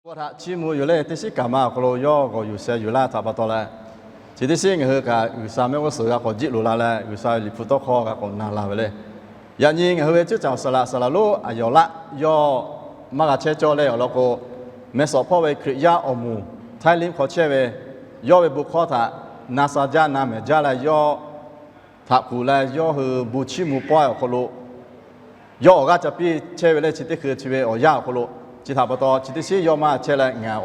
Hk'aw htaꞈ chiˇ mvuh yuˬ leh, teˇ shiˉ kaꞈ ma awˬ hk'aw lo yawˇ g'awˬ yuˬ sheh yuˬ laˇ htaꞈ pa taw leh, chi teˇ shiˉ ngaˬ hui kaꞈ G'uiˬsha mehˆ g'uˇ suhˍ g'a k'awꞈ jiˆ loꞈ la leh, G'uiˬsha ve Liꞈ hpu tawˇ hkawˇ g'a k'awꞈ na la ve le. Yaꞈ nyi ngaˬ hui ve cuˇ caˍ awˬ saˍ laꞈ saˍ laꞈ lonˉ aˬ yawˬ laꞈ yawˇ maˇ g'a chehˇ cawˇ leh awˬ lawn k'o, meh sawꞈ hpawˇ ve Hkriꞈ yaˇ awˬ moˍ Htaiˇ liˇ hk'aw chehˇ ve yawˇ ve bon hkawˇ htaꞈ na sha jaˇ na mehˍ jaˇ leh yawˇ htaꞈ kuˬ leh yawˇ hui bon chiˇ mvuh pawehˇ awˬ hk'aw lo yawˇ awˬ g'aˇ ca piˇ chehˇ ve le. Chi teˇ hkui chi ve awˬ yanˇ awˬ hk'aw lo, chi htaꞈ pa taw chi teˇ shiˉ yawˇ maˇ chehˇ leh ngaˬ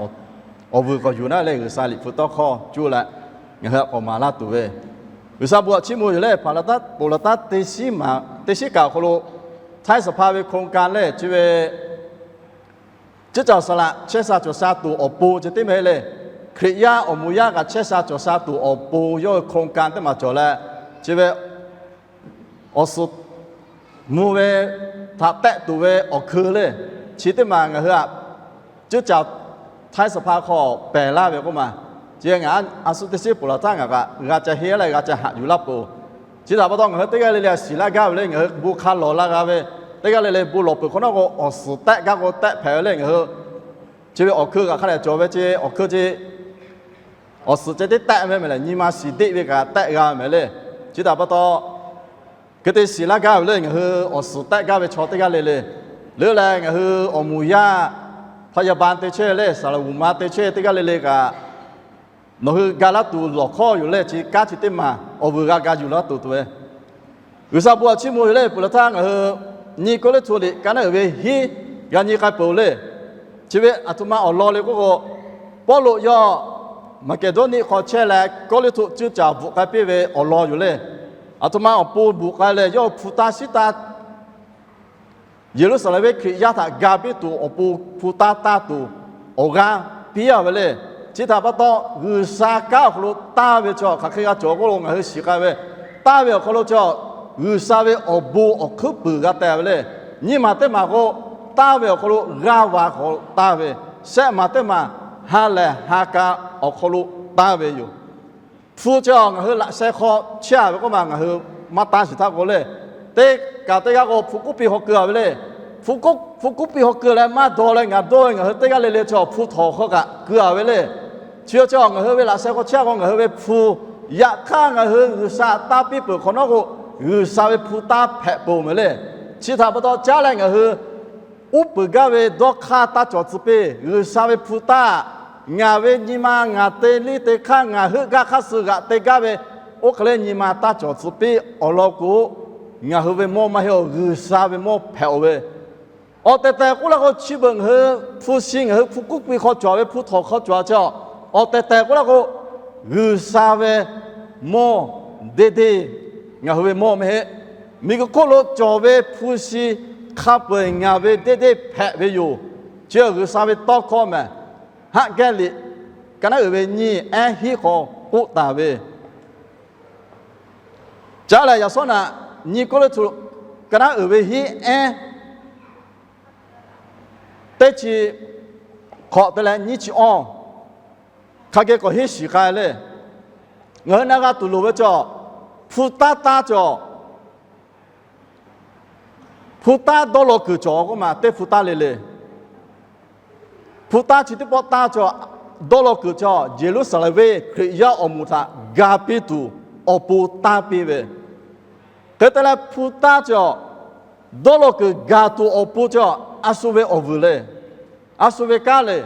awˬ vuiˬ k'awꞈ yuˬ naˉ leh G'uiˬsha Liꞈ hpu tawˇ hkawˇ cuˇ leh ngaˬ hui htaꞈ k'awꞈ maˍ laˇ tuˬ ve, G'uiˬsha bon htaꞈ chiˇ mvuh yuˬ leh, hpaˍ laˍ taˉ ponˬ laˍ taˉ teˇ shiˉ kaꞈ awˬ hk'aw lo, Htaiˇ saˍ hpaˇ ve โครงการ lehˬ chi ve cuˇ caˍ awˬ saˍ laꞈ chehˇ sha cawˬ sha tuˬ awˬ pon ceh tiˉ meh le. Hkriꞈ yaˇ awˬ moˍ yaˇ kaꞈ chehˇ sha cawˬ sha tuˬ awˬ pon yawˇ hui โครงการ teˇ maˬ cawˬ leh, chi ve awˬ suhˍ mvuh ve htaꞈ tehˆ tuˬ ve awˬ hkui le. Chi teˇ maˬ ngaˬ hui aꞈ cuˇ caˍ Htaiˇ saˍ hpaˇ hk'aw pehˬ laˇ ve k'oˆ ma, chi ngaˬ a shu teˇ shiˉ ponˬ laˍ taˉ ngaˬ kaꞈ g'a ca henˇ leh g'a ca haꞈ yuˬ laˇ peuˬ. Chi htaꞈ pa taw ngaˬ hui teˇ g'aˇ le le shiˍ laˇ gaˇ ve le, ngaˬ hui bon hk'a lawˬ la g'a ve, teˇ g'aˇ le le bon lawˬ peuˬ hk'awꞈ nawˉ k'o awˬ suhˍ tehˆ gaˇ k'o tehˆ hpehꞈ ve le. Ngaˬ hui chi ve awˬ hkui kaꞈ hk'a dehꞈ cawˬ ve chi awˬ hkui chi awˬ suhˍ ceh tiˉ tehˆ ve meh lehˬ, nyi ma shiˍ deˆ ve kaꞈ tehˆ g'a meh le. Chi htaꞈ pa taw hk'e te shiˍ laˇ gaˇ ve le, ngaˬ hui awˬ suhˍ tehˆ gaˇ ve chaw teˇ g'aˇ le le, leuˉ leh ngaˬ hui awˬ moˍ yaˇ พยาบาล te chehˇ le, saˍ laˍ uˍ ma te chehˇ teˇ g'aˇ le le kaꞈ nawˬ hui ga laˇ tuˬ lawˬ hkawˇ yoˬ le. Chi kanˉ chi teˇ maˬ awˬ vuiˬ g'a ga yuˬ laˇ tuˬ tuˬ ve G'uiˬsha bon htaꞈ chiˇ mvuh yoˬ le. Ponˬ laˍ taˉ ngaˬ hui nyi Kawˇrenˍhtuˆ liꞈ ka naˉ uiˍ ve hiˉ g'a nyi k'ai peuˬ le. Chi ve aˬ htoꞈ ma awˬ lawn le k'oˆ k'o, Pawˇluꞈ yawˇ Maˍkeˍdawˇniˆ hk'aw chehˇ leh Kawˇrenˍhtuˆ cuˇ caˍ bvuhꞈ k'ai piˇ ve awˬ lawn yoˬ le. Aˬ htoꞈ ma awˬ pon bvuhꞈ k'ai leh yawˇ hpu taˇ shiˉ taˇ Yeˍruˆsaˍlehnˍ ve Hkriꞈ yaˇ htaꞈ ga piˇ tuˬ awˬ pon hpu taˇ taˇ tuˬ awˬ g'aˇ piˇ a ve le. Chi htaꞈ pa taw G'uiˬsha kanˉ awˬ hk'aw lo taˇ ve chaw hk'aˬ hk'e g'a cawˬ k'oˆ lo ngaˬ hui shiˍ k'ai ve, taˇ ve awˬ hk'aw lo chaw G'uiˬsha ve awˬ bon awˬ hkuiˉ puiˍ g'a teh ve le. Nyiˇ maˬ teˇ maˬ k'o, taˇ ve awˬ hk'aw lo g'aˇ va hk'aw taˇ ve, shehˆ maˬ teˇ maˬ ha lehˬ ha ka awˬ hk'aw lo taˇ ve yoˬ. Hpu chaw ngaˬ hui laꞈ sheh hk'aw chehˇ a ve k'oˆ ma ngaˬ hui maˇ taˇ shiˍ htaˇ k'o le, teˇ kaꞈ teˇ g'aˇ k'o hpu k'oˆ piˇ hk'aw keu a ve le. Hpu k'oˆ piˇ hk'aw keu leh maˇ dawˇ leh ngaˬ dawˇ ve ngaˬ hui teˇ g'aˇ le le chaw hpu htawnˍ hk'aw kaꞈ keu a ve le. Chi chaw ngaˬ hui ve laꞈ sheh hk'aw chehˇ k'o ngaˬ hui ve hpu, yaꞈ hk'aˇ ngaˬ hui G'uiˬsha taˇ piˇ peuˬ hk'awꞈ nawˉ k'o, G'uiˬsha ve hpu taˇ hpehꞈ peuˬ meh le. Chi htaꞈ pa taw caˉ leh ngaˬ hui uˉ peunˍ gaˇ ve dawˇ hk'aˇ taˇ cawˬ tcuh piˇ. G'uiˬsha ve hpu taˇ, ngaˬ ve nyi ma ngaˬ te liˇ te hk'aˇ ngaˬ heuˆ gaˇ hk'aˇ suh g'aꞈ te gaˇ ve, oˇ hk'e le nyi ma taˇ cawˬ tcuh piˇ awˬ lawn k'o, ngaˬ hui ve mawˇ maˇ heˆ-oˬ, G'uiˬsha ve mawˇ hpehꞈ-oˬ ve. Awˬ tehˬ tehˬ k'oˆ la k'o, chi beuꞈ ngaˬ hui hpu shi ngaˬ hui hpu k'oˆ piˇ hk'aw cawˬ ve hpu htawnˍ hk'aw cawˬ a chi, awˬ tehˬ tehˬ k'oˆ la k'o, G'uiˬsha ve mawˇ deˇ deˇ ngaˬ hui ve mawˇ meh heˆ. Miˬguiˬ hk'oˆ lo cawˬ ve hpu shi hk'a peu-eˬ ngaˬ ve deˇ deˇ hpehꞈ ve yoˬ. Chi G'uiˬsha ve tawˇ hkawˇ mehˬ. Haˆ gehˇ liꞈ ka naˉ uiˍ ve nyiˇ ehˉ hiˉ hk'aw k'oˆ taˍ ve Caˉ lehˬ, yaꞈ shawˉ naꞈ nyi Kawˇrenˍhtuˆ ka naˉ uiˍ ve hiˉ ehˉ teˇ chi hk'awꞈ te leh nyiˇ chi awˇ hk'a geh k'awꞈ henˇ shiˍ k'ai le. Ngaˬ hui na g'a tuˬ loˍ ve cawˬ, hpu taˇ taˇ cawˬ, hpu taˇ dawˇ law kuiˬ cawˬ k'oˆ ma, teˇ hpu taˇ le le. Hpu taˇ chi teˇ pawˆ taˇ cawˬ, dawˇ law kuiˬ cawˬ, Yeˍruˆsaˍlehnˍ venˇ Hkriꞈ yaˇ awˬ moˍ htaꞈ ga piˇ tuˬ awˬ pon taˇ piˇ ve. Hk'e te leh, hpu taˇ cawˬ, dawˇ law kuiˬ gaˬ tuˬ awˬ pon cawˬ, a shu ve awˬ vuiˬ le, a shu ve kanˉ le.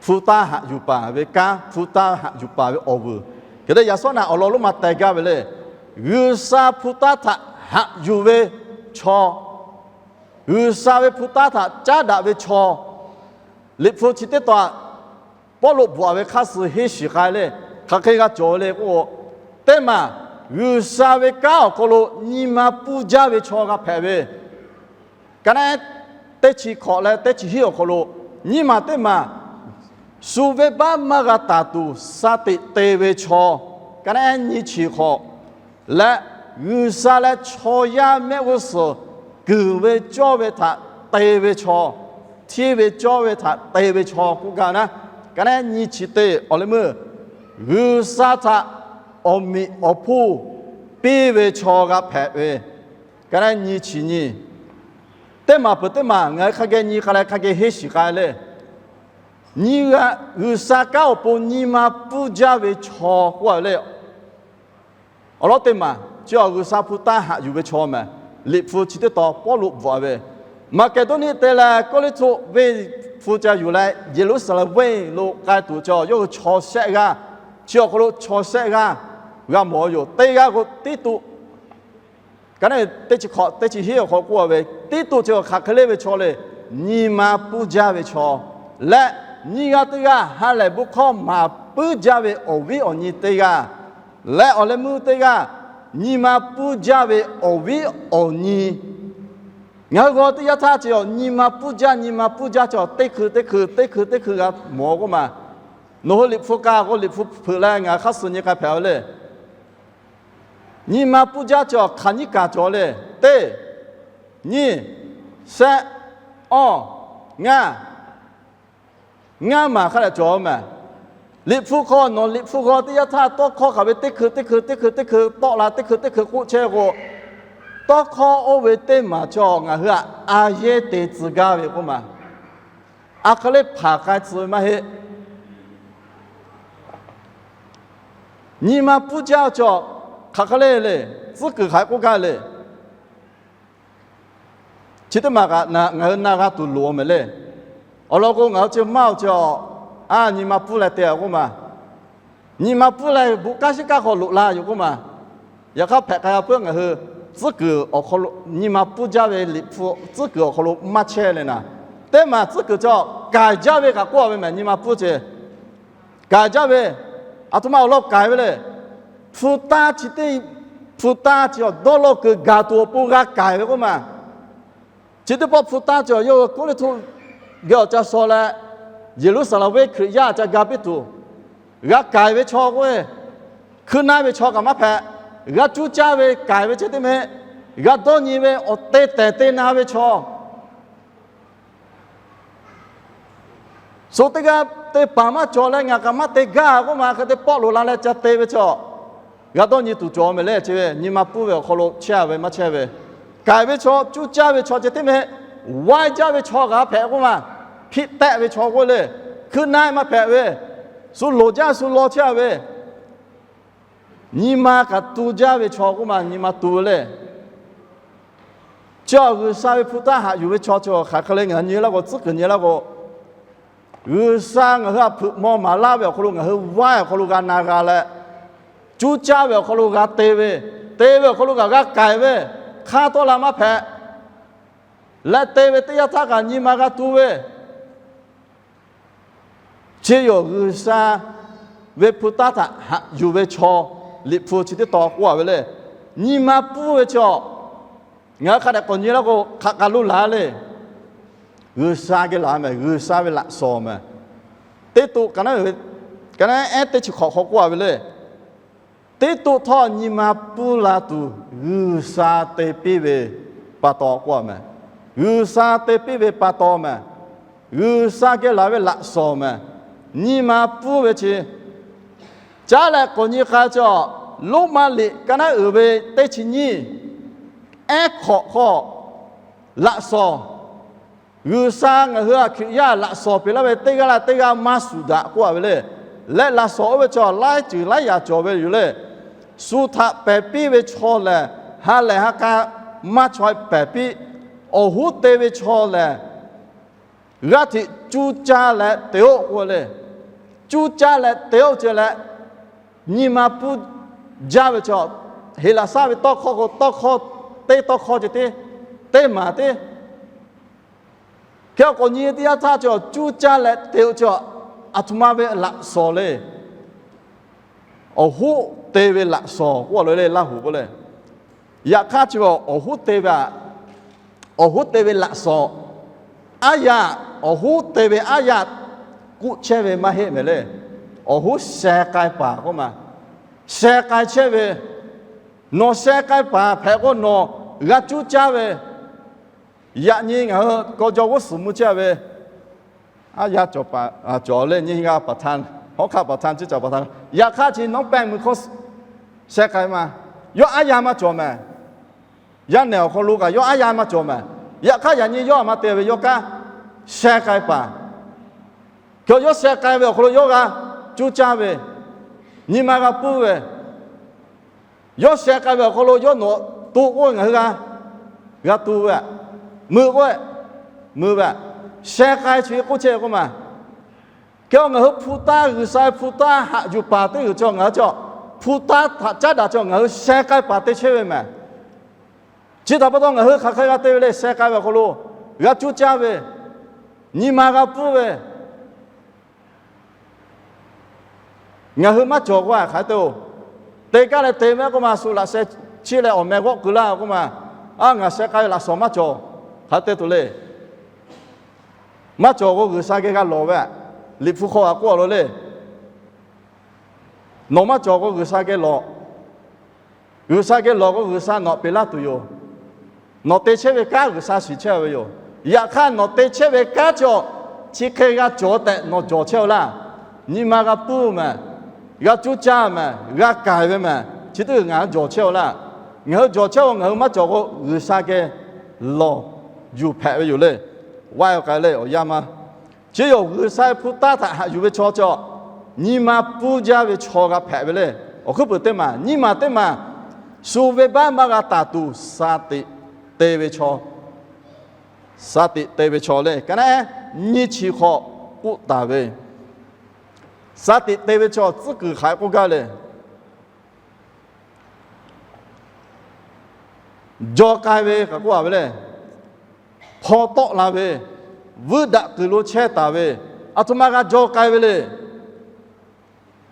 Hpu taˇ haꞈ yuˬ paˍ ve kanˉ, hpu taˇ haꞈ yuˬ paˍ ve awˬ vuiˬ. Hk'e te yaꞈ shawˉ naꞈ awˬ lawn lonˉ ma teh gaˇ ve le. G'uiˬsha hpu taˇ htaꞈ haꞈ yuˬ ve chaw, G'uiˬsha ve hpu taˇ htaꞈ caˉ daꞈ ve chaw, Liꞈ hpu chi teˇ tawn Pawˇluꞈ bvuhꞈ ve hk'aˇ suh henˇ shiˍ k'ai le. Hk'aˬ hk'e g'a cawˬ ve le k'o, teˇ maˬ G'uiˬsha ve kanˉ awˬ hk'aw lo nyi ma pfuhˇ jaˇ ve chaw g'a hpehꞈ ve. Ka naˉ teˇ chi hkawꞈ leh teˇ chi hiˉ awˬ hk'aw lo, nyiˇ maˬ teˇ maˬ shu venˇbaˆ maˇ g'a taˍ tuˬ sha teꞈ te ve chaw, ka naˉ nyiˇ chi hk'awꞈ leh, G'uiˬsha leh chaw yaˇ mehˆ g'uˇ suhˍ kuiˬ ve cawˇ ve htaꞈ te ve chaw, hteˇ ve cawˇ ve htaꞈ te ve chaw k'oˆ gaˇ naˉ, ka naˉ nyiˇ chi teˇ awˬ leh meuˇ G'uiˬsha htaꞈ awˬ meꞈ awˬ hponˇ piˇ ve chaw g'a hpehꞈ ve. Ka naˉ nyiˇ chi nyiˇ Teˇ maˬ peuˬ teˇ maˬ ngaˬ hui hk'a geh nyi k'ai leh hk'a geh henˇ shiˍ k'ai le. Nyi g'a, G'uiˬsha kanˉ awˬ pon nyi ma pfuhˇ jaˇ ve chaw k'oˆ a ve le. Awˬ lawn teˇ maˬ chi awˬ G'uiˬsha hpu taˇ haꞈ yuˬ ve chaw mehˬ. Liꞈ hpu chi teˇ tawn Pawˇluꞈ bvuhꞈ a ve, Maˍkeˍdawˇniˆ te leh Kawˇrenˍhtuˆ venˇ hpu ca yuˬ leh Yeˍruˆsaˍlehnˍ venˇ lo k'ai tuˬ chaw yawˇ hui chaw shehˆ g'aˇ, chi awˬ hk'aw lo chaw shehˆ g'aˇ g'a mawˬ yoˬ. Teˇ g'aˇ k'o Tiˇtuꞈ, ka naˉ teˇ chi hk'awꞈ teˇ chi hiˉ awˬ hk'aw k'oˆ a ve, Tiˇtuꞈ chi awˬ hk'aˬ hk'e le ve chaw le, nyi ma pfuhˇ jaˇ ve chaw leh, nyiˇ g'aˇ teˇ g'aˇ ha lehˬ bon hkawˇ maˍ puiˉ jaˇ ve awˬ viˉ awˬ nyi teˇ g'aˇ leh awˬ leh meuˇ teˇ g'aˇ, nyi ma pfuhˇ jaˇ ve awˬ viˉ awˬ nyi. Ngaˬ hui g'aw teˇ yanˇ htaˇ chi awˬ nyi ma pfuhˇ jaˇ, nyi ma pfuhˇ jaˇ chi awˬ teˇ hkui teˇ hkui teˇ hkui teˇ hkui g'a mawˬ k'oˆ ma. Nawˬ hui Liꞈ hpu ka k'o Liꞈ hpu hpeuꞈ leh ngaˬ hk'aˇ suh nyi k'ai hpehꞈ ve le. Nyi ma pfuhˇ jaˇ chi awˬ hk'aˬ nyiˉ kaˬ cawˬ le. Teˇ, nyiˇ, shehˆ, awˇ, ngaˇ, ngaˇ maˬ hk'a dehꞈ cawˬ mehˬ. Liꞈ hpu hk'aw nawˬ Liꞈ hpu g'aw teˇ yanˇ htaˇ tawˇ hkawˇ hk'aˬ ve teˇ hkui teˇ hkui teˇ hkui teˇ hkui tawˆ la teˇ hkui teˇ hkui k'oˆ chehˇ k'o, tawˇ hkawˇ oˇ ve teˇ maˬ chaw ngaˬ hui a, a yehˇ te tcuh gaˇ ve k'oˆ ma. A hk'e le hpanˍ k'ai tcuh ve maˇ heˆ. Nyi ma pfuhˇ jaˇ chaw hk'aˬ hk'e le le, tcuhˉ kuiˬ hk'aˬ hk'e k'oˆ gaˇ le. Chi teˇ maˬ kaꞈ ngaˬ hui na g'a tuˬ loˍ mehˍ le. Awˬ lawn k'o ngaˬ hui chi maˇ oˬ chi a, a nyi ma pfuhˇ leh te a k'oˆ ma. Nyi ma pfuhˇ leh bon kanˉ shiˉ kanˉ hk'aw loꞈ la yoˬ k'oˆ ma. Yaꞈ hk'aˇ hpehꞈ k'ai a peuˬ ngaˬ hui tcuhˉ kuiˬ awˬ hk'aw lo nyi ma pfuhˇ jaˇ ve Liꞈ hpu tcuhˉ kuiˬ awˬ hk'aw lo maˇ chehˇ le naˍ. Teˇ maˬ tcuhˉ kuiˬ chi a k'aiˍ jaˇ ve kaꞈ k'oˆ a ve mehˍ, nyi ma pfuhˇ ce. K'aiˍ jaˇ ve, aˬ htoꞈ ma awˬ lawn k'aiˍ ve le. Hpu taˇ chi teˇ, hpu taˇ chi awˬ dawˇ law kuiˬ gaˬ tuˬ awˬ pon g'a k'aiˍ ve k'oˆ ma. Chi teˇ pawˆ hpu taˇ chi awˬ yawˇ hui Kawˇrenˍhtuˆ geh awˬ ca shaw leh, Yeˍruˆsaˍlehnˍ venˇ Hkriꞈ yaˇ ca ga piˇ tuˬ, g'a k'aiˍ ve chaw k'oˆ ve, hkui na ve chaw kaꞈ maˇ hpehꞈ. G'a cuˇ caˇ ve k'aiˍ ve ceh teˇ mehˆ, g'a dawˇ nyi ve awˬ te tehˬ te na ve chaw Shu teˇ g'aˇ te paˍ maˇ cawˬ leh ngaˬ kaꞈ maˇ te gaˇ k'oˆ ma, hk'e te pawˆ loꞈ la leh ca te ve chaw, g'a dawˇ nyi tuˬ cawˬ mehˍ le. Chi ve nyi ma pfuhˇ ve awˬ hk'aw lo chehˇ a ve maˇ chehˇ ve, k'aiˍ ve chaw, cuˇ caˇ ve chaw ceh teˇ mehˆ, waiˇ jaˇ ve chaw g'a hpehꞈ k'oˆ ma, hpiˆ tehˆ ve chaw k'oˆ le, hkui na maˇ hpehꞈ ve, shu loˍ jaˇ shu law chehˇ a ve, nyi ma kaꞈ tu jaˇ ve chaw k'oˆ ma, nyi ma tu ve le. Chi awˬ G'uiˬsha ve hpu taˇ haꞈ yuˬ ve chaw chi hk'aˬ hk'e le ngaˬ hui nyi laˇ k'o, tcuhˉ kuiˬ nyi laˇ k'o, G'uiˬsha ngaˬ hui htaꞈ hpeuꞈ maw maˍ laˇ ve awˬ hk'aw lo ngaˬ hui waiˇ awˬ hk'aw lo g'a na g'a leh, cuˇ caˇ ve awˬ hk'aw lo g'a te ve, te ve awˬ hk'aw lo kaꞈ g'a k'aiˍ ve, hk'aˇ tawˆ la maˇ hpehꞈ. Leh te ve teˇ yanˇ htaˇ kaꞈ nyi ma g'a tu ve, chi yoˬ G'uiˬsha ve hpu taˇ htaꞈ haꞈ yuˬ ve chaw, Liꞈ hpu chi teˇ tawn k'oˆ a ve le. Nyi ma pfuhˇ ve chaw, ngaˬ hui hk'a dehꞈ k'awꞈ nyi laˇ k'o hk'aˬ k'a lo laˬ le. G'uiˬsha geh laˬ mehˍ, G'uiˬsha ve laꞈ shawnˍ mehˍ. Teˇ to ka naˉ, ka naˉ ehˉ teˇ chi hk'awꞈ hk'aw k'oˆ a ve le. Teˇ to htawˇ nyi ma pfuhˇ la tuˬ G'uiˬsha te piˇ ve pa taw k'oˆ a mehˍ. G'uiˬsha te piˇ ve pa taw mehˍ. G'uiˬsha geh laˬ ve laꞈ shawnˍ mehˍ. Nyi ma pfuhˇ ve chi caˉ leh k'awꞈ nyi k'ai chaw, Roˉmaꞈ liꞈ ka naˉ uiˍ ve teˇ chi nyiˇ, ehˉ hk'awꞈ hk'aw, laꞈ shawnˍ, G'uiˬsha ngaˬ hui a Hkriꞈ yaˇ laꞈ shawnˍ peꞈ laˇ ve teˇ g'aˇ leh teˇ g'aˇ maˇ shuˍ daꞈ k'oˆ a ve le. Leh laꞈ shawnˍ oˇ ve chaw laiˉ ceuˬ laiˉ yaꞈ cawˬ ve yoˬ le. Shu htaꞈ pehˬ piˇ ve chaw lehˬ, ha lehˬ ha k'a maˇ chaweh pehˬ piˇ. Awˬ hoˉ te ve chaw lehˬ, g'aˇ hteꞈ cuˇ caˇ leh te-oˆ k'oˆ le. Cuˇ caˇ leh te-oˆ ce leh, nyi ma pfuhˇ jaˇ ve chaw, Heˍlaˍsaˆ ve tawˇ hkawˇ k'o tawˇ hkawˇ, teˇ tawˇ hkawˇ ceh tiˉ, teˇ maˍ tiˉ. Hk'e k'awꞈ nyi teˇ yanˇ htaˇ chi cuˇ caˇ leh te-oˆ ce, aˬ htoꞈ ma ve laꞈ shawnˍ le. Awˬ hoˉ te ve laꞈ shawnˍ k'oˆ a lo le, Laˇ huˍ k'oˆ le. Yaꞈ hk'aˇ chi awˬ hoˉ te ve, awˬ hoˉ te ve laꞈ shawnˍ, aˉ yaˇ, awˬ hoˉ te ve aˉ yaˇ k'oˆ chehˇ ve maˇ heˆ mehˍ le. Awˬ hoˉ sheh k'ai paˍ k'oˆ ma, sheh k'ai chehˇ ve, nawˬ sheh k'ai paˍ hpehꞈ k'o nawˬ g'a cuˇ caˇ ve, yaꞈ nyi ngaˬ hui k'aw jaw g'uˇ suhˍ mvuh chehˇ ve, aˉ yaˇ cawˬ le, nyiˇ g'aˇ paˍ htaˇ, hawˉ hk'aˆ paˍ htaˇ, ciˇ caˍ paˍ htaˇ, yaꞈ hk'aˇ chi nawˉ pehˇ mui hkawˇ sheh k'ai ma, yawˇ aˉ yaˇ maˇ cawˬ mehˍ. Yaˇ nehˬ awˬ hk'aw lo kaꞈ yawˇ aˉ yaˇ maˇ cawˬ mehˍ. Yaꞈ hk'aˇ, yaꞈ nyi yawˇ a ma te ve yawˇ kanˉ sheh k'ai paˍ. Yawˇ sheh k'ai ve awˬ hk'aw lo yawˇ g'a cuˇ caˇ ve, nyi ma g'a puˇ ve, yawˇ sheh k'ai ve awˬ hk'aw lo yawˇ nawˬ tu k'oˆ ve ngaˬ hui g'a, g'a tu ve, mui k'oˆ ve, mui ve, sheh k'ai chi ve k'oˆ chehˇ ve k'oˆ ma. Kehˬ, ngaˬ hui hpu taˇ, G'uiˬsha ve hpu taˇ haꞈ yuˬ paˍ teˇ g'uiˬ chi ngaˬ hui chi, hpu taˇ htaꞈ caˉ daꞈ chi ngaˬ hui sheh k'ai paˍ te chehˇ ve mehˍ. Chi htaꞈ pa taw ngaˬ hui hk'aˬ hk'e g'a te ve le, sheh k'ai ve awˬ hk'aw lo g'a cuˇ caˇ ve, nyi ma g'a puˇ ve, ngaˬ hui maˇ cawˬ k'o a hk'aˬ te-oˬ. Te kaˉ leh te mehˆ k'oˆ ma, shu laꞈ sheh chiˇ leh awˬ meh g'awˆ keu laˇ k'oˆ ma, a ngaˬ sheh k'ai ve laꞈ shawnˍ maˇ cawˬ, hk'aˬ te tuˬ le. Maˇ cawˬ k'o G'uiˬsha geh g'a lawˬ ve, Liꞈ hpu hk'aw a k'oˆ a lo le. Nawˬ maˇ cawˬ k'o G'uiˬsha geh lawˬ. G'uiˬsha geh lawˬ k'o G'uiˬsha nawˬ peꞈ laˇ tuˬ yoˬ. Nawˬ te chehˇ ve kanˉ G'uiˬsha shiˍ chehˇ ve yoˬ. Yaꞈ hk'aˇ, nawˬ te chehˇ ve kanˉ cawˬ chi hk'e g'a cawˬ tehꞈ nawˬ jawˬ chehˇ-oˬ laˇ. Nyi ma g'a puˇ mehˍ, g'a cuˇ caˇ mehˍ, g'a k'ai ve mehˍ, chi teˇ g'uiˬ ngaˬ hui jawˬ chehˇ-oˬ laˇ. Ngaˬ hui jawˬ chehˇ-oˬ, ngaˬ hui maˇ cawˬ k'o G'uiˬsha geh lawˬ yuˬ hpehꞈ ve yoˬ le. Vaˇ k'ai leh awˬ yanˇ ma, chi yoˬ, G'uiˬsha ve hpu taˇ htaꞈ haꞈ yuˬ ve chaw cawˬ, nyi ma puˇ jaˇ ve chaw g'a hpehꞈ ve le. Awˬ hkuiˉ puiˍ teˇ maˬ, nyiˇ maˬ teˇ maˬ, shu venˇbaˆ maˇ g'a taˍ tuˬ shaˍ tiꞈ te ve chaw, shaˍ tiꞈ te ve chaw le. Ka naˉ nyiˇ chi hk'aw k'oˆ taˍ ve, shaˍ tiꞈ te ve chaw tcuhˉ kuiˬ hk'aˬ hk'e k'oˆ gaˇ le. Jaw k'ai ve kaꞈ k'oˆ a ve le. Hpaw tawˆ la ve, vuiˇ daꞈ kuiˬ lo chehˇ taˍ ve, aˬ htoꞈ ma g'a jaw k'ai ve le.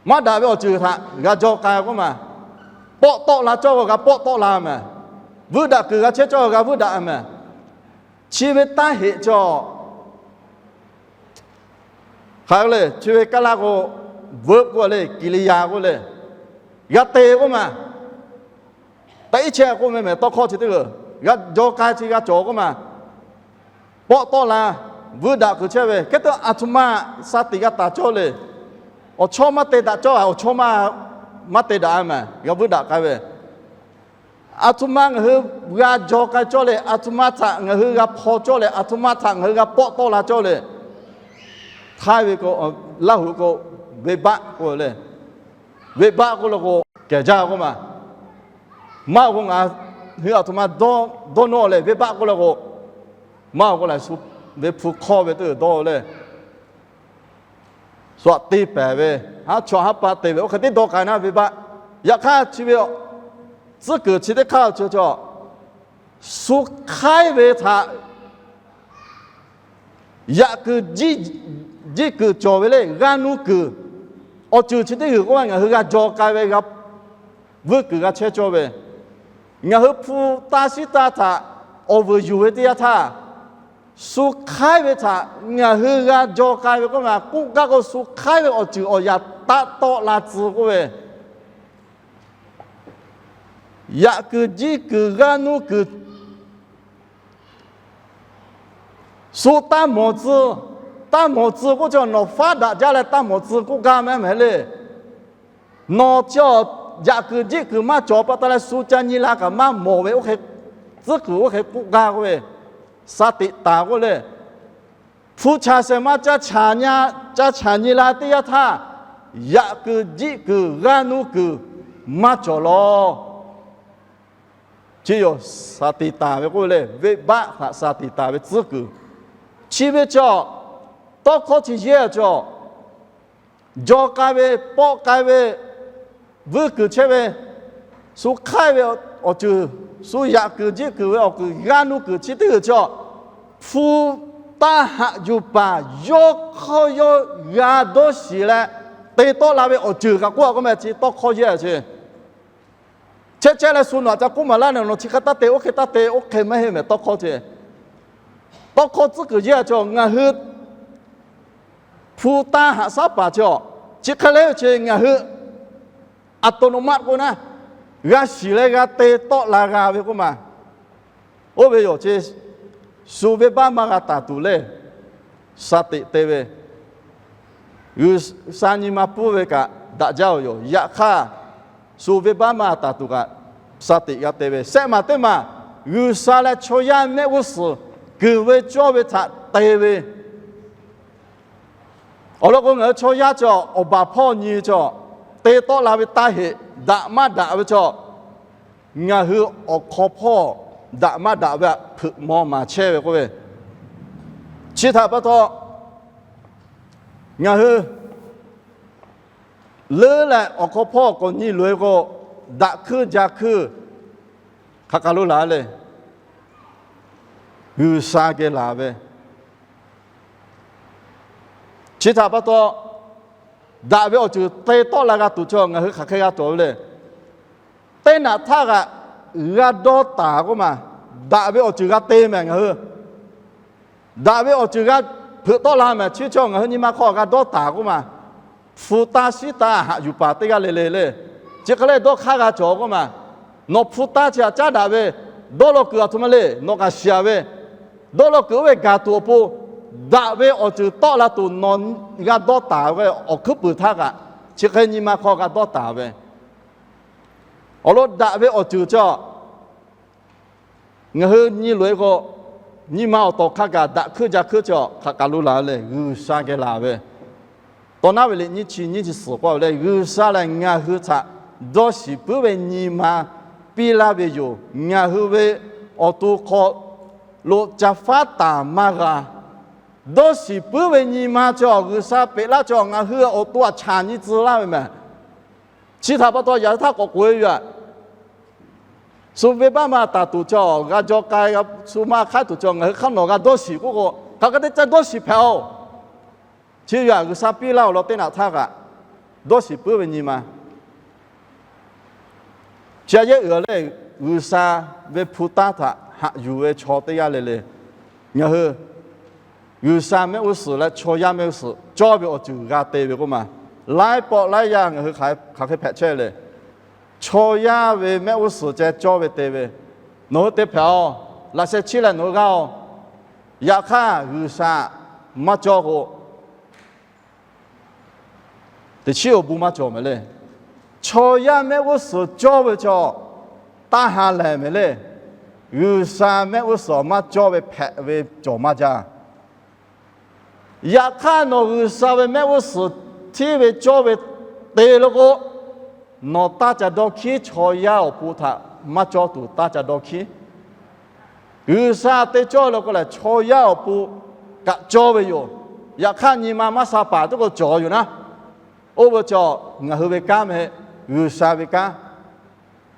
Maˇ daꞈ ve awˬ ceuˬ htaꞈ g'a jaw k'ai k'oˆ ma. Pawˆ tawˆ la cawˇ ve g'a pawˆ tawˆ la mehˍ. Vuiˇ daꞈ kuiˬ g'a chehˇ cawˇ ve g'a vuiˇ daꞈ mehˍ. Chi ve taˇ heꞈ cawˬ. Hk'aˬ le, chi ve kaˇ laˇ k'o, verb k'oˆ le, กิริยา k'oˆ le, g'a te k'oˆ ma. Taꞈ iˉ chehˇ k'oˆ meh mehˍ, tawˇ hkawˇ chi teˇ g'uiˬ g'a jaw k'ai chi g'a cawˬ k'oˆ ma. Pawˆ tawˆ la, vuiˇ daꞈ kuiˬ chehˇ ve, hk'e te aˬ htoꞈ ma shaˍ tiꞈ g'a taˍ cawˇ le. Awˬ chawˇ maˇ te daꞈ cawˇ, awˬ chawˇ maˇ, maˇ te daꞈ mehˍ, g'a vuiˇ daꞈ k'ai ve. Aˬ htoꞈ ma ngaˬ hui g'a jaw k'ai cawˇ le, aˬ htoꞈ ma htaꞈ ngaˬ hui g'a hpaw cawˇ le, aˬ htoꞈ ma htaꞈ ngaˬ hui g'a pawˆ tawˆ la cawˇ le. Htaiˇ ve k'o, Laˇ huˍ k'o, venˇbaˆ k'oˆ le. Venˇbaˆ k'oˆ la k'o, kehˬ jaˇ k'oˆ ma. Maˇ k'o ngaˬ hui aˬ htoꞈ ma dawˇ nawˇ leh venˇbaˆ k'oˆ la k'o, maˇ k'o la ve hpu hk'awˇ ve teˇ g'uiˬ dawˇ le. Shu aꞈ te pehˍ ve, haˉ chaw haˉ pa te ve, oˇ hk'e teˇ dawˇ k'ai naˉ venˇbaˆ. Yaꞈ hk'aˇ chi ve tcuhˉ kuiˬ chi teˇ hk'aˇ chi cawˬ, shu hk'aiˉ ve htaꞈ yaꞈ kuiˬ jiˇ kuiˬ cawˬ ve le, g'aˇ nuˇ kuiˬ, awˬ ceuˬ chi teˇ g'uiˬ k'oˆ ve ngaˬ hui g'a jaw k'ai ve, g'a vuiˇ kuiˬ g'a chehˇ cawˇ ve, ngaˬ hui hpu taˇ shiˉ taˇ htaꞈ awˬ vuiˬ yuˬ ve teˇ yanˇ htaˇ, shu hk'aiˉ ve htaꞈ ngaˬ hui g'a jaw k'ai ve k'oˆ ma. K'oˆ gaˇ k'o shu hk'aiˉ ve awˬ ceuˬ awˬ yanˍ taˆ tawˆ la tcuh k'oˆ ve, yaꞈ kuiˬ jiˇ kuiˬ g'aˇ nuˇ kuiˬ, shu taˇ mawˬ tcuh, taˇ mawˬ tcuh k'oˆ chi nawˬ faˉ daꞈ jaˇ leh taˇ mawˬ tcuh k'oˆ gaˇ mehˍ mehˍ le. Nawˬ chi yaꞈ kuiˬ jiˆ kuiˬ maˇ cawˬ pa taw leh shu ca nyi la kaꞈ maˇ mawˬ ve, oˇ hk'e tcuhˉ kuiˬ oˇ hk'e k'oˆ gaˇ k'oˆ ve, shaˍ tiꞈ taˍ k'oˆ le. Hpu chaˬ shehˍ ma ca chaˬ nyi la teˇ yanˇ htaˇ, yaꞈ kuiˬ jiˆ kuiˬ g'aˇ nuˇ kuiˬ maˇ cawˬ law. Chi yoˬ, shaˍ tiꞈ taˍ ve k'oˆ ve le, venˇbaˆ htaꞈ shaˍ tiꞈ taˍ ve tcuhˉ kuiˬ. Chi ve cawˬ, tawˇ hkawˇ chi yehˇ cawˬ, jaw k'ai ve, pawˆ k'ai ve, vuiˇ kuiˬ chehˇ ve, shu hk'aiˉ ve awˬ ceuˬ, shu yaꞈ kuiˬ jiˆ kuiˬ ve awˬ kuiˬ g'aˇ nuˇ kuiˬ chi teˇ g'uiˬ cawˬ, hpu taˇ haꞈ yuˬ paˍ yawˇ hk'awˇ yawˇ g'a dawˇ shiˍ leh te tawˆ la ve awˬ ceuˬ kaꞈ k'oˆ a k'oˆ meh chi tawˇ hkawˇ yehˇ a chi. Chehˇ chehˇ leh shu nawˬ aꞈ ca k'oˆ maˍ laˇ ne, nawˬ chi hk'e taˇ te, oˇ hk'e taˇ te, oˇ hk'e maˇ heˆ mehˍ tawˇ hkawˇ chi. Tawˇ hkawˇ tcuhˉ kuiˬ yehˇ a cawˬ, ngaˬ hui hpu taˇ haꞈ shaˉ paˍ chi a, chi hk'e le chi ngaˬ hui aˬ to naw maˆ k'o naˉ, g'a shiˍ leh g'a te tawˆ la g'a ve k'oˆ ma. Oˇ ve yoˬ chi, shu venˇbaˆ maˇ g'a taˍ tuˬ le, shaˍ tiꞈ te ve, G'uiˬsha nyi ma pfuhˇ ve kaꞈ daꞈ jaˇ-oˬ yoˬ. Yaꞈ hk'aˇ, shu venˇbaˆ maˇ g'a taˍ tuˬ kaꞈ shaˍ tiꞈ g'a te ve, sehˆ maˬ teˇ maˬ G'uiˬsha leh chaw yaˇ mehˆ g'uˇ suhˍ kuiˬ ve cawˇ ve htaꞈ te ve. Awˬ lawn k'o, ngaˬ hui chaw yaˇ chi awˬ baˬ hpawˇ nyi ve chi, te tawˆ la ve taˇ heꞈ, daꞈ maˇ daꞈ ve chi, ngaˬ hui awˬ hk'aw hpawˇ daꞈ maˇ daꞈ ve htaꞈ hpeuꞈ maw maˍ chehˇ ve k'oˆ ve. Chi htaꞈ pa taw, ngaˬ hui leuˉ leh awˬ hk'aw hpawˇ k'awꞈ nyi loꞈ-e k'o, daꞈ hkuiˇ ja hkuiˇ hk'aˬ kaˬ lo laˬ le. G'uiˬsha geh laˬ ve. Chi htaꞈ pa taw, daꞈ ve awˬ ceuˬ te tawˆ la g'a tuˬ chi ngaˬ hui hk'aˬ hk'e g'a cawˬ ve le. Teˇ naꞈ htaˇ kaꞈ g'a dawˇ taˍ k'oˆ ma, daꞈ ve awˬ ceuˬ g'a te mehˍ ngaˬ hui. Daꞈ ve awˬ ceuˬ g'a hpeuꞈ tawˆ la mehˍ, chi chi ngaˬ hui nyi ma hk'aw g'a dawˇ taˍ k'oˆ ma. Hpu taˇ shiˉ taˇ haꞈ yuˬ paˍ teˇ g'aˇ le le le. Chi hk'e leh dawˇ hk'aˇ g'a cawˬ k'oˆ ma. Nawˬ hpu taˇ chi htaꞈ caˉ daꞈ ve, dawˇ law kuiˬ aˬ htoꞈ ma le, nawˬ k'aꞈ shiˍ ve, dawˇ law kuiˬ oˇ ve gaˬ tuˬ awˬ pon, daꞈ ve awˬ ceuˬ tawˆ la tuˬ nawˬ g'a dawˇ taˍ ve awˬ hkuiˉ puiˍ htaˇ kaꞈ, chi hk'e nyi ma hk'aw g'a dawˇ taˍ ve. Awˬ lawn daꞈ ve awˬ ceuˬ chi ngaˬ hui nyi loꞈ-e k'o, nyi ma awˬ tawˍ hk'a gaˬ daꞈ hkuiˇ ja hkuiˇ chi hk'aˬ kaˬ lo laˬ le, G'uiˬsha geh laˬ ve. Tawˇ naˉ ve liꞈ nyiˇ chi nyiˇ chi suhˍ k'oˆ ve le, G'uiˬsha lehˬ ngaˬ hui htaꞈ dawˇ shiˍ puiˉ ve nyi ma piˇ laˇ ve yoˬ. Ngaˬ hui ve awˬ to hk'aw lo ca faˉ taˍ maˇ g'a. Dawˇ shiˍ puiˉ ve nyi ma chi G'uiˬsha peꞈ laˇ chi ngaˬ hui awˬ to htaꞈ chaꞈ nyi tcuh laˇ ve mehˍ. Chi htaꞈ pa taw yaꞈ htaˇ k'awꞈ k'oꞈ-e ve yoˬ. Shu venˇbaˆ maˇ taˍ tuˬ chi, g'a jaw k'ai, shu maˇ hk'aiˉ tuˬ chi ngaˬ hui hk'aˇ nawˬ g'a dawˇ shiˍ k'oˆ k'o, hk'aˬ hk'e te ca dawˇ shiˍ hpehꞈ-oˬ. Chi yoˬ, G'uiˬsha piˇ laˇ awˬ lawn teˇ naꞈ htaˇ kaꞈ dawˇ shiˍ puiˉ ve nyi ma. Chi aꞈ yehˉ uiˍ leh, G'uiˬsha ve hpu taˇ htaꞈ haꞈ yuˬ ve chaw teˇ g'aˇ le le. Ngaˬ hui G'uiˬsha mehˆ g'uˇ suhˍ leh chaw yaˇ mehˆ g'uˇ suhˍ cawˇ ve awˬ ceuˬ g'a te ve k'oˆ ma. Laiˉ pawˆ laiˉ yaˇ ngaˬ hui hk'aˬ hk'e hpehꞈ chehˇ le. Chaw yaˇ ve mehˆ g'uˇ suhˍ ceh cawˇ ve te ve, nawˬ hui te hpehꞈ-oˬ, laꞈ sheh chiˇ leh nawˬ hui g'aˇ-oˬ. Yaꞈ hk'aˇ G'uiˬsha maˇ cawˇ k'o, teꞈ chiˉ awˬ bon maˇ cawˬ mehˍ le. Chaw yaˇ mehˆ g'uˇ suhˍ cawˇ ve chaw taˇ ha lehˬ mehˍ le. G'uiˬsha mehˆ g'uˇ suhˍ maˇ cawˇ ve hpehꞈ ve cawˬ maˇ jaˇ. Yaꞈ hk'aˇ nawˬ G'uiˬsha ve mehˆ g'uˇ suhˍ hteˇ ve cawˇ ve te lo k'o, nawˬ taˇ ca dawˇ hkiˉ, chaw yaˇ awˬ pon htaꞈ maˇ cawˇ tuˬ taˇ ca dawˇ hkiˉ. G'uiˬsha te cawˇ lo k'o lehˬ, chaw yaˇ awˬ pon kaꞈ cawˇ ve yoˬ. Yaꞈ hk'aˇ nyi ma maˇ sha paˍ teˇ k'o cawˬ yoˬ naˉ. Oˇ ve chaw ngaˬ hui ve kanˉ mehˍ, G'uiˬsha ve kanˉ.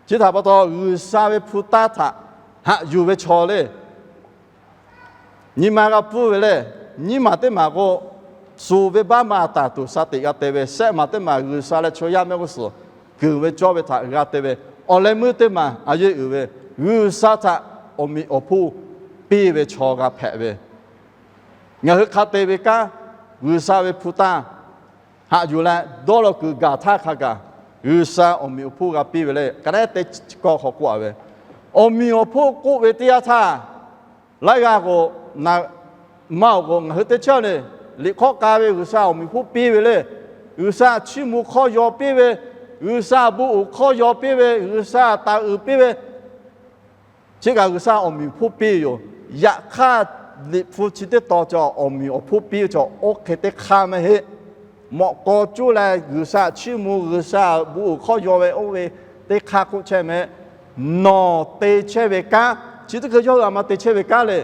Chi htaꞈ pa taw G'uiˬsha ve hpu taˇ htaꞈ haꞈ yuˬ ve chaw le. Nyi ma g'a pfuhˇ ve le. Nyiˇ maˬ teˇ maˬ k'o, shu venˇbaˆ maˇ taˍ tuˬ sha teꞈ g'a te ve, shehˆ maˬ teˇ maˬ G'uiˬsha leh chaw yaˇ mehˆ g'uˇ suhˍ kuiˬ ve cawˇ ve htaꞈ g'a te ve, awˬ leh meuˇ teˇ maˬ a yeˇ uiˍ ve, G'uiˬsha htaꞈ awˬ meꞈ awˬ hponˇ piˇ ve chaw g'a hpehꞈ ve. Ngaˬ hui hk'a te ve kanˉ, G'uiˬsha ve hpu taˇ haꞈ yuˬ leh dawˇ law kuiˬ gaˬ htaˇ hk'a gaˬ, G'uiˬsha awˬ meꞈ awˬ hponˇ g'a piˇ ve le. Ka neˉ teˇ kawˇ hk'aw k'oˆ-a ve, awˬ meꞈ awˬ hponˇ k'oˆ ve teˇ yanˇ htaˇ, laiˉ g'aˇ k'o, na maˇ-oˬ k'o, ngaˬ hui teˇ chaˇ le, liꞈ hk'awˆ k'a ve G'uiˬsha awˬ meꞈ awˬ hponˇ piˇ ve le. G'uiˬsha chiˇ mvuh hk'awˇ yaw piˇ ve, G'uiˬsha bon uiˍ hk'awˇ yaw piˇ ve, G'uiˬsha taˍ uiˍ piˇ ve, chi kaꞈ G'uiˬsha awˬ meꞈ awˬ hponˇ piˇ yoˬ. Yaꞈ hk'aˇ, Liꞈ hpu chi teˇ tawn cawˬ awˬ meꞈ awˬ hponˇ piˇ ve cawˬ oˇ hk'e teˇ hk'aˇ maˇ heˆ. Mawꞈ k'aw cuˇ leh G'uiˬsha chiˇ mvuh, G'uiˬsha bon uiˍ hk'awˇ yaw ve oˇ ve teˇ hk'aˇ k'oˆ chehˇ mehˍ. Nawˬ te chehˇ ve kanˉ, chi teˇ hkui yawˇ hui a ma te chehˇ ve kanˉ le.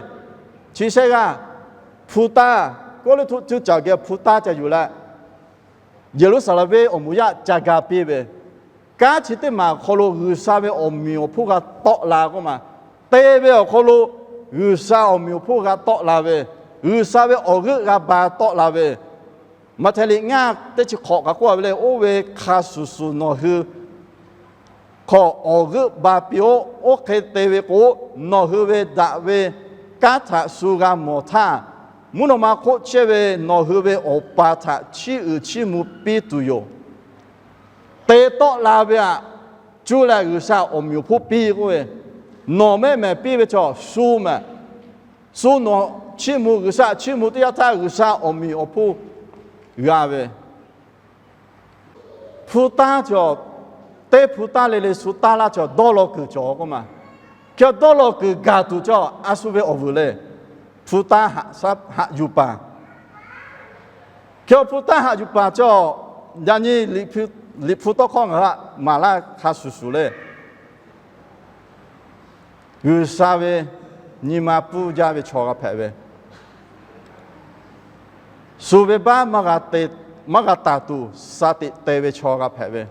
Chi shehˆ g'aˇ, hpu taˇ, Kawˇrenˍhtuˆ cuˇ caˬ geh hpu taˇ ca yuˬ leh, Yeˍruˆsaˍlehnˍ venˇ awˬ moˍ yaˇ ca ga piˇ ve, kanˉ chi teˇ maˬ awˬ hk'aw lo G'uiˬsha ve awˬ meꞈ awˬ hponˇ g'a tawˆ la k'oˆ ma. Te ve awˬ hk'aw lo G'uiˬsha awˬ meꞈ awˬ hponˇ g'a tawˆ la ve, G'uiˬsha ve awˬ g'euˆ g'a ba tawˆ la ve, Maꞈhtehˍ liꞈ ngaˇ teˇ chi hk'awꞈ kaꞈ k'oˆ-a ve le, oˇ ve hk'a shuˍ shuˍ nawˬ hui hk'aw awˬ g'euˆ ba piˇ-oˆ. Oˇ hk'e te ve k'o, nawˬ hui ve daꞈ ve kanˉ htaꞈ shu g'a mawˬ htaˇ, mvuhˇ naw ma hk'oˆ chehˇ ve nawˬ hui ve Awˬ pa htaꞈ chiˇ uiˍ chiˇ mvuh piˇ tuˬ yoˬ. Te tawˆ la ve htaꞈ cuˇ leh G'uiˬsha awˬ meꞈ awˬ hponˇ piˇ k'oˆ ve, nawˬ mehˆ mehˍ piˇ ve chaw shu mehˍ. Shu nawˬ chiˇ mvuh, G'uiˬsha chiˇ mvuh teˇ yanˇ htaˇ G'uiˬsha awˬ meꞈ awˬ hponˇ g'a ve, hpu taˇ cawˬ, teˇ hpu taˇ le le shu taˇ laˇ cawˬ, dawˇ law kuiˬ cawˬ k'oˆ ma. Hk'e dawˇ law kuiˬ gaˬ tuˬ cawˬ a shu ve awˬ vuiˬ le. hpu taˇ haꞈ yuˬ paˍ. Hk'e hpu taˇ haꞈ yuˬ paˍ cawˬ, yaꞈ nyi Liꞈ hpu tawˇ hkawˇ ngaˬ hui maˍ laˇ hk'a shuˍ shuˍ le. G'uiˬsha ve nyi ma pfuhˇ jaˇ ve chaw g'a hpehꞈ ve, shu venˇbaˆ maˇ g'a taˍ tuˬ sha tiꞈ te ve chaw g'a hpehꞈ ve,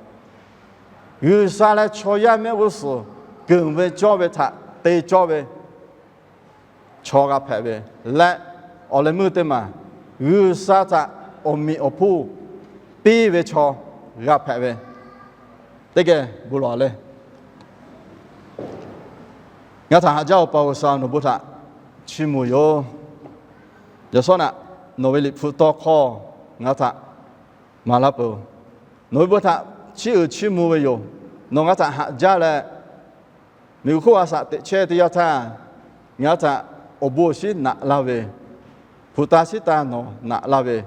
G'uiˬsha leh chaw yaˇ mehˆ g'uˇ suhˍ keunˍ ve cawˇ ve htaꞈ te cawˇ ve chaw g'a hpehꞈ ve leh, awˬ leh meuˇ teˇ maˬ G'uiˬsha htaꞈ awˬ meꞈ awˬ hponˇ piˇ ve chaw g'a hpehꞈ ve, teˇ geh bon lawˬ le. Ngaˬ htaꞈ haꞈ jaˇ Awˬ pa G'uiˬsha, nawˬ bon htaꞈ chiˇ mvuh yoˬ. Yaꞈ shawˉ naꞈ nawˬ ve Liꞈ hpu tawˇ hkawˇ ngaˬ htaꞈ maˍ laˇ peuˬ. Nawˬ ve bon htaꞈ chiˇ uiˍ chiˇ mvuh ve yoˬ. Nawˬ ngaˬ htaꞈ haꞈ jaˇ leh, miˬguiˬ hk'oˆ a shaꞈ teꞈ chehˇ teˇ yanˇ htaˇ, ngaˬ htaꞈ awˬ bon awˬ shinˉ naꞈ laˇ ve, hpu taˇ shiˉ taˇ nawˬ naꞈ laˇ ve,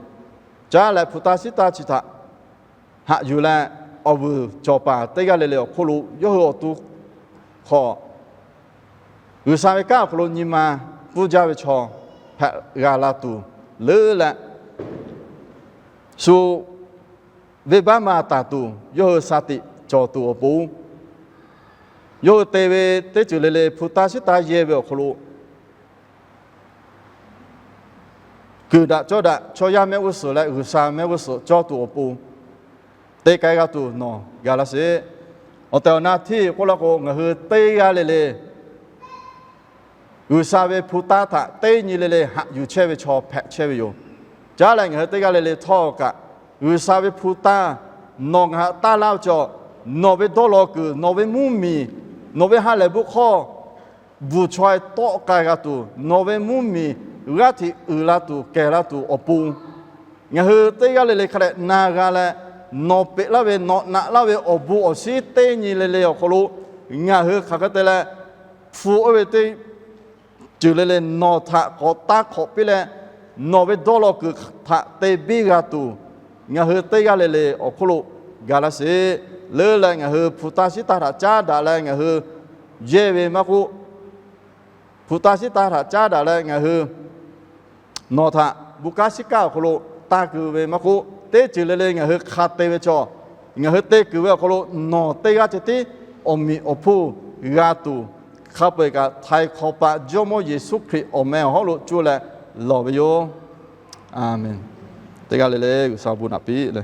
caˉ leh hpu taˇ shiˉ taˇ chi htaꞈ haꞈ yuˬ leh, awˬ vuiˬ cawˬ paˍ teˇ g'aˇ le le awˬ hk'oˆ lo yawˇ hui awˬ to hk'aw G'uiˬsha ve kanˉ awˬ hk'aw lo nyi ma pfuhˇ jaˇ ve chaw hpehꞈ g'a la tuˬ leuˉ leh, shu venˇbaˆ maˇ taˍ tuˬ yawˇ hui sha tiꞈ cawˬ tuˬ awˬ pon, yawˇ hui te ve teˇ ceuˬ le le hpu taˇ shiˉ taˇ yehˇ ve awˬ hk'aw lo kuiˬ daꞈ cawˇ daꞈ chaw yaˇ mehˆ g'uˇ suhˍ leh G'uiˬsha mehˆ g'uˇ suhˍ cawˇ tuˬ awˬ pon te k'ai g'a tuˬ nawˬ ga laˇ sheˍ. Awˬ tehˬ awˬ na hteˇ k'oˆ laˇ k'o, ngaˬ hui teˇ g'aˇ le le G'uiˬsha ve hpu taˇ htaꞈ teˇ nyi le le haꞈ yuˬ chehˇ ve chaw hpehꞈ chehˇ ve yoˬ. Caˉ leh ngaˬ hui teˇ g'aˇ le le htawˇ kaꞈ, G'uiˬsha ve hpu taˇ nawˬ ngaˬ htaꞈ taˇ laˇ ve cawˬ, nawˬ ve dawˇ law kuiˬ, nawˬ ve mvuhˇmiˬ, nawˬ ve ha lehˬ bon hkawˇ bvuhˬ chaweh tawˆ k'ai g'a tuˬ, nawˬ ve mvuhˇmiˬ g'aˇ hteꞈ uiˍ la tuˬ kehˬ la tuˬ awˬ pon, ngaˬ hui teˇ g'aˇ le le hk'a dehꞈ na g'a leh, nawˬ peꞈ laˇ ve, nawˬ naꞈ laˇ ve awˬ bon awˬ shinˉ teˇ nyi le le awˬ hk'aw lo, ngaˬ hui hk'aˬ hk'e te leh hpu oˇ ve teˇ ceuˬ le le nawˬ htaꞈ k'awꞈ taˇ hk'awꞈ piˇ leh, nawˬ ve dawˇ law kuiˬ htaꞈ te biˇ g'a tuˬ, ngaˬ hui teˇ g'aˇ le le awˬ hk'oˆ lo ga laˇ sheˍ. Leuˉ leh ngaˬ hui hpu taˇ shiˉ taˇ htaꞈ caˉ daꞈ leh ngaˬ hui yehˇ ve maˇ k'oˆ, hpu taˇ shiˉ taˇ htaꞈ caˉ daꞈ leh ngaˬ hui nawˬ htaꞈ bon kanˉ shiˉ kanˉ awˬ hk'aw lo taˇ keu ve maˇ k'oˆ, teˇ ceuˬ le le ngaˬ hui hk'a te ve cawˬ, ngaˬ hui te kuiˬ ve awˬ hk'aw lo nawˬ teˇ g'aˇ ceh tiˉ awˬ meꞈ awˬ hponˇ g'a tuˬ, hk'a peu-eˬ kaꞈ htaiˍ hk'awꞈ paˍ Jawˇmawˇ Yeˍsuˆ Hkriꞈ awˬ meh awˬ hawˉ lo cuˇ leh lawˬ ve yoˬ. Aˬmenˍ. Teˇ g'aˇ le le G'uiˬsha bon naꞈ piˇ le.